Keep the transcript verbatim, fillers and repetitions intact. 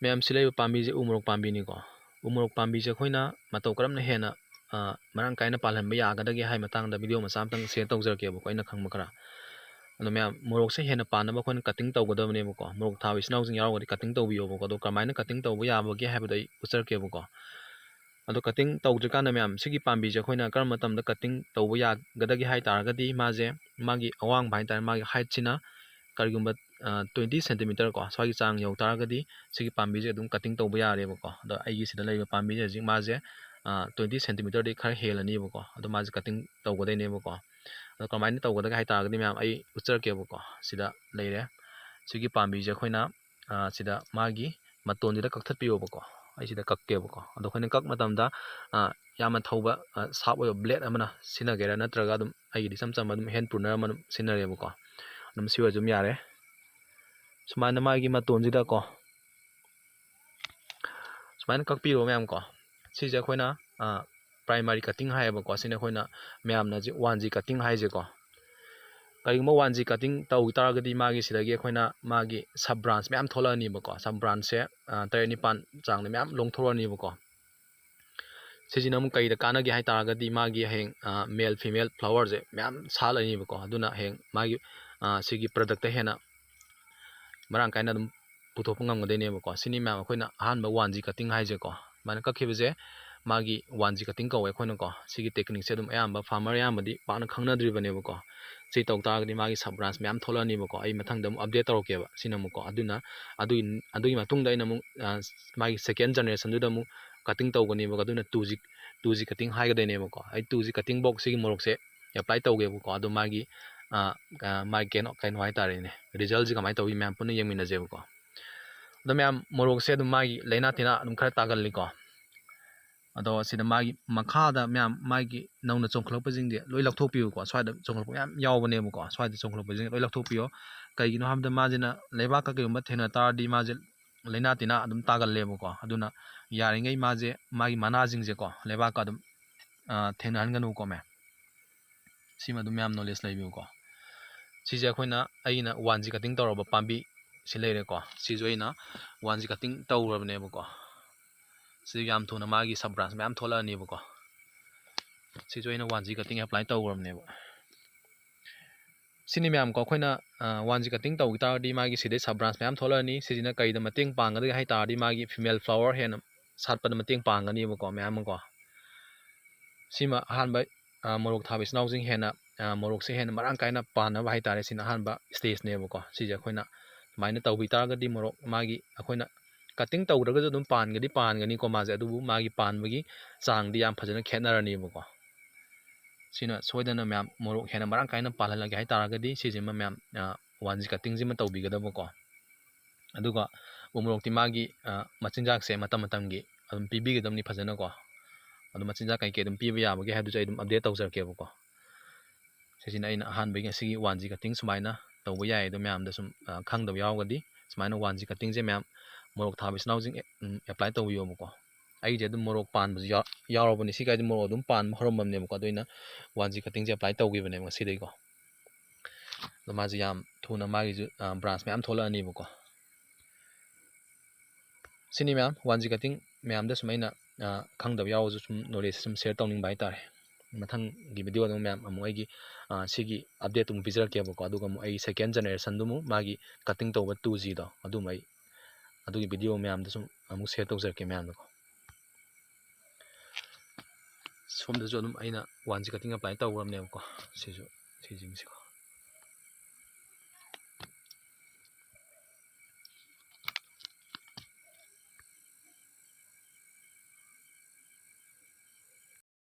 ꯃꯌꯥꯝ, ꯁꯤ ꯂꯩꯔꯤꯕ ꯄꯥꯝꯕꯤꯁꯦ ꯎ ꯃꯣꯔꯣꯛ ꯄꯥꯝꯕꯤꯅꯤꯀꯣ꯫ ꯎ ꯃꯣꯔꯣꯛ ꯄꯥꯝꯕꯤꯁꯦ ꯑꯩꯈꯣꯏꯅ ꯃꯇꯧ ꯀꯔꯝꯅ ꯍꯦꯟꯅ ꯃꯔꯥꯡ ꯀꯥꯏꯅ ꯄꯥꯜꯍꯟꯕ ꯌꯥꯒꯗꯒꯦ ꯍꯥꯏ ꯃꯇꯥꯡꯗ ꯚꯤꯗꯤꯑꯣ ꯃꯆꯥ ꯑꯃꯇꯪ ꯁꯤꯌꯔ ꯇꯧꯖꯔꯛꯀꯦꯕꯀꯣ, ꯑꯩꯅ ꯈꯪꯕ ꯈꯔ꯫ ꯑꯗꯣ ꯃꯌꯥꯝ, ꯃꯣꯔꯣꯛꯁꯦ ꯍꯦꯟꯅ ꯄꯥꯟꯅꯕ ꯑꯩꯈꯣꯏꯅ ꯀꯠꯇꯤꯡ ꯇꯧꯒꯗꯕꯅꯦꯕꯀꯣ꯫ ꯃꯣꯔꯣꯛ ꯊꯥꯕ ꯏꯆꯤꯟ ꯏꯅꯥꯎꯁꯤꯡ ꯌꯥꯎꯔꯒꯗꯤ ꯀꯠꯇꯤꯡ ꯇꯧꯕꯤꯌꯣꯕꯀꯣ꯫ ꯑꯗꯣ ꯀꯔꯝꯍꯥꯏꯅ ꯀꯠꯇꯤꯡ ꯇꯧꯕ ꯌꯥꯕꯒꯦ ꯍꯥꯏꯕꯗꯣ ꯑꯩ ꯎꯠꯆꯔꯛꯀꯦꯕꯀꯣ꯫ ꯑꯗꯣ ꯀꯠꯇꯤꯡ ꯇꯧꯗ꯭ꯔꯤꯀꯥꯟꯗ ꯃꯌꯥꯝ, ꯁꯤꯒꯤ ꯄꯥꯝꯕꯤꯁꯦ ꯑꯩꯈꯣꯏꯅ ꯀꯔꯝꯕ ꯃꯇꯝꯗ ꯀꯠꯇꯤꯡ ꯇꯧꯕ ꯌꯥꯒꯗꯒꯦ ꯍꯥꯏ ꯇꯥꯔꯒꯗꯤ, ꯃꯥꯁꯦ, ꯃꯥꯒꯤ ꯑꯋꯥꯡꯕ ꯍꯥꯏ ꯇꯥꯔꯦ, ꯃꯥꯒꯤ ꯍꯥꯏꯠꯁꯤꯅ ꯀꯔꯤꯒꯨꯝꯕ ꯇ꯭ꯋꯦꯟꯇꯤ ꯁꯦꯟꯇꯤꯃꯤꯇꯔ ꯀꯣ, ꯁ꯭ꯋꯥꯏꯒꯤ ꯆꯥꯡ ꯌꯧ ꯇꯥꯔꯒꯗꯤ ꯁꯤꯒꯤ ꯄꯥꯝꯕꯤꯁꯦ ꯑꯗꯨꯝ ꯀꯠꯇꯤꯡ ꯇꯧꯕ ꯌꯥꯔꯦꯕꯀꯣ꯫ ꯑꯗꯣ ꯑꯩꯒꯤ ꯁꯤꯗ ꯂꯩꯔꯤꯕ ꯄꯥꯝꯕꯤꯁꯦ ꯍꯧꯖꯤꯛ ꯃꯥꯁꯦ ꯇ꯭ꯋꯦꯟꯇꯤ ꯁꯦꯟꯇꯤꯃꯤꯇꯔꯗꯤ ꯈꯔ ꯍꯦꯜꯂꯅꯤꯕꯀꯣ꯫ ꯑꯗꯣ ꯃꯥꯁꯦ ꯀꯠꯇꯤꯡ ꯇꯧꯒꯗꯣꯏꯅꯦꯕꯀꯣ꯫ ꯑꯗꯣ ꯀꯃꯥꯏꯅ ꯇꯧꯒꯗꯒꯦ ꯍꯥꯏ ꯇꯥꯔꯒꯗꯤ ꯃꯌꯥꯝ, ꯑꯩ ꯎꯠꯆꯔꯛꯀꯦꯕꯀꯣ꯫ ꯁꯤꯗ ꯂꯩꯔꯦ꯫ ꯁꯤꯒꯤ ꯄꯥꯝꯕꯤꯁꯦ ꯑꯩꯈꯣꯏꯅ ꯁꯤꯗ ꯃꯥꯒꯤ ꯃꯇꯣꯟꯁꯤꯗ ꯀꯛꯊꯠꯄꯤꯌꯣꯕꯀꯣ꯫ ꯑꯩ ꯁꯤꯗ ꯀꯛꯀꯦꯕꯀꯣ꯫ ꯑꯗꯣ ꯑꯩꯈꯣꯏꯅ ꯀꯛ ꯃꯇꯝꯗ ꯌꯥꯝꯅ ꯊꯧꯕ ꯁꯥꯔꯞ ꯑꯣꯏꯕ ꯕ꯭ꯂꯦꯗ ꯑꯃꯅ ꯁꯤꯖꯤꯟꯅꯒꯦꯔꯥ, ꯅꯠꯇ꯭ꯔꯒ ꯑꯗꯨꯝ ꯑꯩꯒꯤꯗꯤ ꯏꯆꯝ ꯆꯝꯕ ꯑꯗꯨꯝ ꯍꯦꯟ ꯄ꯭ꯔꯨꯅꯔ ꯑꯃ ꯑꯗꯨꯝ ꯁꯤꯖꯤꯟꯅꯔꯦꯕꯀꯣ꯫ ꯑꯗꯨꯝ ꯁꯤ ꯑꯣꯏꯔꯁꯨ ꯑꯗꯨꯝ ꯌꯥꯔꯦ꯫ ꯁꯨꯃꯥꯏꯅ ꯃꯥꯒꯤ ꯃꯇꯣꯟꯁꯤꯗꯀꯣ, ꯁꯨꯃꯥꯏꯅ ꯀꯛꯄꯤꯔꯣ ꯃꯌꯥꯝ ꯀꯣ꯫ ꯁꯤꯁꯦ ꯑꯩꯈꯣꯏꯅ ꯄ꯭ꯔꯥꯏꯃꯥꯔꯤ ꯀꯠꯇꯤꯡ ꯍꯥꯏꯌꯦꯕꯀꯣ꯫ ꯁꯤꯅ ꯑꯩꯈꯣꯏꯅ ꯃꯌꯥꯝꯅ ꯍꯧꯖꯤꯛ ꯋꯥꯟ ꯖꯤ ꯀꯠꯇꯤꯡ ꯍꯥꯏꯁꯦꯀꯣ꯫ ꯀꯔꯤꯒꯨꯝꯕ ꯋꯥꯟ ꯖꯤ ꯀꯠꯇꯤꯡ ꯇꯧꯈꯤ ꯇꯥꯔꯒꯗꯤ ꯃꯥꯒꯤ ꯁꯤꯗꯒꯤ ꯑꯩꯈꯣꯏꯅ ꯃꯥꯒꯤ ꯁꯕ ꯕ꯭ꯔꯥꯟꯁ ꯃꯌꯥꯝ ꯊꯣꯛꯂꯛꯑꯅꯤꯕꯀꯣ꯫ ꯁꯕ ꯕ꯭ꯔꯥꯟꯁꯁꯦ ꯇꯔꯦꯠ ꯅꯤꯄꯥꯟ ꯆꯥꯡꯗ ꯃꯌꯥꯝ ꯂꯣꯡꯊꯣꯔꯛꯑꯅꯤꯕꯀꯣ꯫ ꯁꯤꯁꯤꯅ ꯑꯃꯨꯛ ꯀꯩꯗ ꯀꯥꯟꯅꯒꯦ ꯍꯥꯏ ꯇꯥꯔꯒꯗꯤ, ꯃꯥꯒꯤ ꯍꯌꯦꯡ ꯃꯦꯜ ꯐꯤꯃꯦꯜ ꯐ꯭ꯂꯥꯋꯔꯁꯦ ꯃꯌꯥꯝ ꯁꯥꯠꯂꯅꯤꯕꯀꯣ꯫ ꯑꯗꯨꯅ ꯍꯌꯦꯡ ꯃꯥꯒꯤ ꯁꯤꯒꯤ ꯄ꯭ꯔꯗꯛꯇ ꯍꯦꯟꯅ ꯃꯔꯥꯡ ꯀꯥꯏꯅ ꯑꯗꯨꯝ ꯄꯨꯊꯣꯛꯄ ꯉꯝꯒꯗꯣꯏꯅꯦꯕꯀꯣ꯫ ꯁꯤꯅꯤ ꯃꯌꯥꯝ ꯑꯩꯈꯣꯏꯅ ꯑꯍꯥꯟꯕ ꯋꯥꯟ ꯖꯤ ꯀꯠꯇꯤꯡ ꯍꯥꯏꯁꯦꯀꯣ꯫ ꯁꯨꯃꯥꯏꯅ ꯀꯛꯈꯤꯕꯁꯦ ꯃꯥꯒꯤ ꯋꯥꯟ ꯖꯤ ꯀꯠꯇꯤꯡ ꯀꯧꯋꯦ ꯑꯩꯈꯣꯏꯅꯀꯣ꯫ ꯁꯤꯒꯤ ꯇꯦꯛꯅꯤꯛꯁꯦ ꯑꯗꯨꯝ ꯑꯌꯥꯝꯕ ꯐꯥꯔꯃꯔ ꯑꯌꯥꯝꯕꯗꯤ ꯄꯥꯛꯅ ꯈꯪꯅꯗ꯭ꯔꯤꯕꯅꯦꯕꯀꯣ꯫ ꯁꯤ ꯇꯧ ꯇꯥꯔꯒꯗꯤ ꯃꯥꯒꯤ ꯁꯕ ꯕ꯭ꯔꯥꯟꯁ ꯃꯌꯥꯝ ꯊꯣꯛꯂꯛꯑꯅꯤꯕꯀꯣ꯫ ꯑꯩ ꯃꯊꯪꯗ ꯑꯃꯨꯛ ꯑꯞꯗꯦꯠ ꯇꯧꯔꯛꯀꯦꯕ꯫ ꯁꯤꯅ ꯑꯃꯨꯛꯀꯣ, ꯑꯗꯨꯅ ꯑꯗꯨꯒꯤ, ꯑꯗꯨꯒꯤ ꯃꯇꯨꯡꯗ ꯑꯩꯅ ꯑꯃꯨꯛ ꯃꯥꯒꯤ ꯁꯦꯀꯦꯟ ꯖꯦꯅꯦꯔꯦꯁꯟꯗꯨꯗ ꯑꯃꯨꯛ ꯀꯠꯇꯤꯡ ꯇꯧꯒꯅꯦꯕꯀꯣ꯫ ꯑꯗꯨꯅ two G, two G cutting ꯍꯥꯏꯒꯗꯣꯏꯅꯦꯕꯀꯣ꯫ ꯑꯩ ꯇꯨ ꯖꯤ ꯀꯠꯇꯤꯡ ꯕꯣꯛꯁ ꯁꯤꯒꯤ ꯃꯣꯔꯣꯛꯁꯦ ꯑꯦꯄ꯭ꯂꯥꯏ ꯇꯧꯒꯦꯕꯀꯣ꯫ ꯑꯗꯣ ꯃꯥꯒꯤ ꯃꯥꯒꯤ ꯀꯩꯅꯣ, ꯀꯩꯅꯣ ꯍꯥꯏꯇꯥꯔꯦꯅꯦ, ꯔꯤꯖꯜꯁꯦ ꯀꯃꯥꯏꯅ ꯇꯧꯋꯤ ꯃꯌꯥꯝ ꯄꯨꯟꯅ ꯌꯦꯡꯃꯤꯟꯅꯁꯦꯕꯀꯣ꯫ ꯑꯗꯣ ꯃꯌꯥꯝ, ꯃꯣꯔꯣꯛꯁꯦ ꯑꯗꯨꯝ ꯃꯥꯒꯤ ꯂꯥꯏꯅꯥ ꯇꯤꯟꯅꯥ ꯑꯗꯨꯝ ꯈꯔ ꯇꯥꯒꯜꯂꯤꯀꯣ꯫ ꯑꯗꯣ ꯁꯤꯗ ꯃꯥꯒꯤ ꯃꯈꯥꯗ ꯃꯌꯥꯝ, ꯃꯥꯒꯤ ꯅꯧꯅ ꯆꯣꯡꯈꯠꯂꯛꯄꯁꯤꯡꯁꯦ ꯂꯣꯏ ꯂꯧꯊꯣꯛꯄꯤꯌꯨꯀꯣ꯫ ꯁ꯭ꯋꯥꯏꯗ ꯆꯣꯡꯈꯠꯂꯛꯄ ꯃꯌꯥꯝ ꯌꯥꯎꯕꯅꯦꯕꯀꯣ꯫ ꯁ꯭ꯋꯥꯏꯗ ꯆꯣꯡꯈꯠꯂꯛꯄꯁꯤꯡꯁꯦ ꯂꯣꯏ ꯂꯧꯊꯣꯛꯄꯤꯌꯣ꯫ ꯀꯩꯒꯤꯅꯣ ꯍꯥꯏꯕꯗ ꯃꯥꯁꯤꯅ ꯂꯩꯕꯥꯛꯀ ꯀꯩꯒꯨꯝꯕ ꯊꯦꯡꯅ ꯇꯥꯔꯗꯤ ꯃꯥꯁꯦ ꯂꯥꯏꯅꯥ ꯇꯤꯟꯅꯥ ꯑꯗꯨꯝ ꯇꯥꯒꯜꯂꯦꯕꯀꯣ꯫ ꯑꯗꯨꯅ ꯌꯥꯔꯤꯉꯩ ꯃꯥꯁꯦ, ꯃꯥꯒꯤ ꯃꯅꯥꯁꯤꯡꯁꯦꯀꯣ, ꯂꯩꯕꯥꯛꯀ ꯑꯗꯨꯝ ꯊꯦꯡꯅꯍꯟꯒꯅꯨꯀꯣ ꯃꯌꯥꯝ꯫ ꯁꯤꯃ ꯑꯗꯨꯝ ꯃꯌꯥꯝ ꯅꯣꯂꯦꯖ ꯂꯩꯕꯤꯌꯨꯀꯣ꯫ ꯁꯤꯁꯦ ꯑꯩꯈꯣꯏꯅ, ꯑꯩꯅ ꯋꯥꯟ ꯖꯤ ꯀꯠꯇꯤꯡ ꯇꯧꯔꯕ ꯄꯥꯝꯕꯤ ꯁꯤ ꯂꯩꯔꯦꯀꯣ꯫ ꯁꯤꯁꯨ ꯑꯩꯅ one G cutting ꯇꯧꯈ꯭ꯔꯕꯅꯦꯕꯀꯣ꯫ ꯁꯤ ꯌꯥꯝ ꯊꯨꯅ ꯃꯥꯒꯤ sub branch ꯃꯌꯥꯝ ꯊꯣꯛꯂꯛꯑꯅꯤꯕꯀꯣ꯫ ꯁꯤꯁꯨ ꯑꯩꯅ one G cutting apply ꯇꯧꯈ꯭ꯔꯕꯅꯦꯕ꯫ ꯁꯤꯅꯤ ꯃꯌꯥꯝ ꯀꯣ, ꯑꯩꯈꯣꯏꯅ one G cutting ꯇꯧꯈꯤ ꯇꯥꯔꯗꯤ ꯃꯥꯒꯤ ꯁꯤꯗꯩ sub branch ꯃꯌꯥꯝ ꯊꯣꯛꯂꯛꯑꯅꯤ꯫ ꯁꯤꯁꯤꯅ ꯀꯩꯗ ꯃꯇꯦꯡ ꯄꯥꯡꯒꯗꯒꯦ ꯍꯥꯏ ꯇꯥꯔꯗꯤ ꯃꯥꯒꯤ female flower ꯍꯦꯟꯅ ꯁꯥꯠꯄꯗ ꯃꯇꯦꯡ ꯄꯥꯡꯒꯅꯤꯕꯀꯣ ꯃꯌꯥꯝ ꯑꯃꯀꯣ꯫ ꯁꯤꯃ ꯑꯍꯥꯟꯕ ꯃꯣꯔꯣꯛ ꯊꯥꯕ ꯏꯆꯤꯟ ꯏꯅꯥꯎꯁꯤꯡ ꯍꯦꯟꯅ ꯃꯣꯔꯣꯛꯁꯦ ꯍꯦꯟꯅ ꯃꯔꯥꯡ ꯀꯥꯏꯅ ꯄꯥꯟꯅꯕ ꯍꯥꯏ ꯇꯥꯔꯦ꯫ ꯁꯤꯅ ꯑꯍꯥꯟꯕ stageꯅꯦꯕꯀꯣ꯫ ꯁꯤꯁꯦ ꯑꯩꯈꯣꯏꯅ ꯁꯨꯃꯥꯏꯅ ꯇꯧꯕꯤ ꯇꯥꯔꯒꯗꯤ ꯃꯣꯔꯣꯛ ꯃꯥꯒꯤ ꯑꯩꯈꯣꯏꯅ cutting ꯇꯧꯗ꯭ꯔꯒꯁꯨ ꯑꯗꯨꯝ ꯄꯥꯟꯒꯗꯤ ꯄꯥꯟꯒꯅꯤꯀꯣ ꯃꯥꯁꯦ, ꯑꯗꯨꯕꯨ ꯃꯥꯒꯤ ꯄꯥꯟꯕꯒꯤ ꯆꯥꯡꯗꯤ ꯌꯥꯝ ꯐꯖꯅ ꯈꯦꯠꯅꯔꯅꯤꯕꯀꯣ꯫ ꯁꯤꯅ ꯁꯣꯏꯗꯅ ꯃꯌꯥꯝ ꯃꯣꯔꯣꯛ ꯍꯦꯟꯅ ꯃꯔꯥꯡ ꯀꯥꯏꯅ ꯄꯥꯜꯍꯜꯂꯒꯦ ꯍꯥꯏ ꯇꯥꯔꯒꯗꯤ ꯁꯤꯁꯤꯃ ꯃꯌꯥꯝ one G cuttingꯁꯤꯃ ꯇꯧꯕꯤꯒꯗꯕꯀꯣ꯫ ꯑꯗꯨꯒ ꯎ ꯃꯣꯔꯣꯛꯇꯤ ꯃꯥꯒꯤ ꯃꯆꯤꯟꯖꯥꯛꯁꯦ ꯃꯇꯝ ꯃꯇꯝꯒꯤ ꯑꯗꯨꯝ ꯄꯤꯕꯤꯒꯗꯕꯅꯤ ꯐꯖꯅꯀꯣ꯫ ꯑꯗꯨ ꯃꯆꯤꯟꯖꯥꯛ ꯀꯩꯀꯩ ꯑꯗꯨꯝ ꯄꯤꯕ ꯌꯥꯕꯒꯦ ꯍꯥꯏꯕꯗꯨꯁꯨ ꯑꯩ ꯑꯗꯨꯝ update ꯇꯧꯖꯔꯛꯀꯦꯕꯀꯣ꯫ ꯁꯤꯁꯤꯅ ꯑꯩꯅ ꯑꯍꯥꯟꯕꯒꯤ ꯉꯁꯤꯒꯤ one G cutting ꯁꯨꯃꯥꯏꯅ ꯇꯧꯕ ꯌꯥꯏ꯫ ꯑꯗꯣ ꯃꯌꯥꯝꯗ ꯁꯨꯝ ꯈꯪꯗꯕ ꯌꯥꯎꯔꯒꯗꯤ ꯁꯨꯃꯥꯏꯅ one G cuttingꯁꯦ ꯃꯌꯥꯝ ꯃꯣꯔꯣꯛ ꯊꯥꯕ ꯏꯆꯤꯟ ꯏꯅꯥꯎꯁꯤꯡ apply ꯇꯧꯕꯤꯌꯣꯕꯀꯣ꯫ ꯑꯩꯁꯦ ꯑꯗꯨꯝ ꯃꯣꯔꯣꯛ ꯄꯥꯟꯕꯁꯨ ꯌꯥꯎꯔꯕꯅꯤ꯫ ꯁꯤ ꯀꯥꯏꯗꯤ ꯃꯣꯔꯣꯛ ꯑꯗꯨꯝ ꯄꯥꯟꯕ ꯍꯧꯔꯝꯃꯕꯅꯦꯕꯀꯣ꯫ ꯑꯗꯨ ꯑꯩꯅ one G cuttingꯁꯦ apply ꯇꯧꯈꯤꯕꯅꯦꯕ ꯉꯁꯤꯗꯒꯤꯀꯣ꯫ ꯑꯗꯣ ꯃꯥꯁꯦ ꯌꯥꯝ ꯊꯨꯅ ꯃꯥꯒꯤꯁꯨ branch ꯃꯌꯥꯝ ꯊꯣꯛꯂꯛꯑꯅꯤꯕꯀꯣ꯫ ꯁꯤꯅꯤ ꯃꯌꯥꯝ one G cutting ꯃꯌꯥꯝꯗ ꯁꯨꯝ ꯑꯩꯅ ꯈꯪꯗꯕ ꯌꯥꯎꯔꯁꯨ ꯁꯨꯝ knowledge ꯁꯨꯝ share ꯇꯧꯅꯤꯡꯕ ꯍꯥꯏꯇꯥꯔꯦ꯫ ꯃꯊꯪꯒꯤ videoꯗ ꯃꯌꯥꯝ ꯑꯃꯨꯛ ꯑꯩꯒꯤ ꯁꯤꯒꯤ updateꯇꯨ ꯑꯃꯨꯛ ꯄꯤꯖꯔꯛꯀꯦꯕꯀꯣ꯫ ꯑꯗꯨꯒ ꯑꯃꯨꯛ ꯑꯩ second generationꯗꯨ ꯑꯃꯨꯛ ꯃꯥꯒꯤ cutting ꯇꯧꯕ two Gꯗꯣ ꯑꯗꯨꯝ ꯑꯩ ꯑꯗꯨꯒꯤ video ꯃꯌꯥꯝꯗ ꯁꯨꯝ ꯑꯃꯨꯛ share ꯇꯧꯖꯔꯛꯀꯦ ꯃꯌꯥꯝꯗꯀꯣ꯫ ꯁꯣꯝꯗꯁꯨ ꯑꯗꯨꯝ ꯑꯩꯅ one G cutting apply ꯇꯧꯈ꯭ꯔꯕꯅꯦꯕꯀꯣ꯫ ꯁꯤꯁꯨ ꯁꯤꯁꯤꯡꯁꯤꯀꯣ꯫